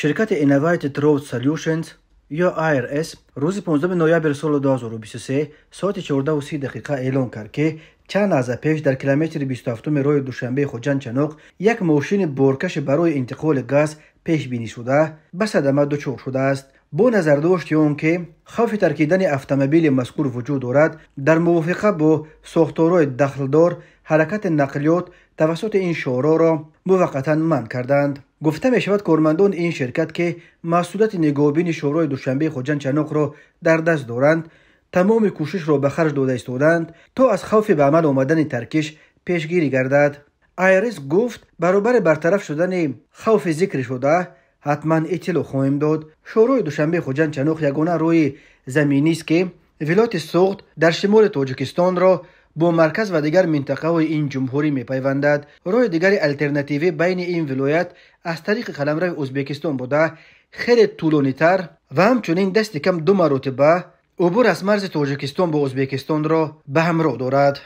Ширкати Innovated Road Solutions ё IRS рӯзи 15 ноябри соли 2023 соати 14:30 дақиқа эълон кард, ки чанд лаҳза пеш дар километри 27 роҳи Душанбе Хуҷанд Чаноқ як мошини боркаши барои интиқоли газ пешбинӣ шуда ба садама дучор шудааст. Бо назардошти он ки хавфи таркидани автомобили мазкур вуҷуд дорад, дар мувофиқа бо сохторҳои дахлдор ҳаракати нақлиёт тавассути ин шоҳроҳро муваққатан манъ карданд. Гуфта мешавад, кормандони ин ширкат, ки масъулияти нигоҳубини шоҳроҳи Душанбе Хуҷанд Чаноқро дар даст доранд, тамоми кӯшишро ба харҷ дода истодаанд, то аз хавфи ба амал омадани таркиш пешгирӣ гардад. IRS гуфт, баробари бартараф шудани хавфи зикршуда ҳатман иттилоъ хоҳем дод. Шоҳроҳи Душанбе Хуҷанд Чаноқ ягона роҳи заминист, ки вилояти Суғд дар шимоли Тоҷикистонро бо марказ ва дигар минтақаҳои ин ҷумҳурӣ мепайвандад. Роҳи дигари алтернативӣ байни ин вилоят аз тариқи қаламрави Ӯзбекистон буда, хеле тӯлонитар ва ҳамчунин дасти кам ду маротиба убур аз марзи Тоҷикистон бо Ӯзбекистонро ба ҳамроҳ дорад.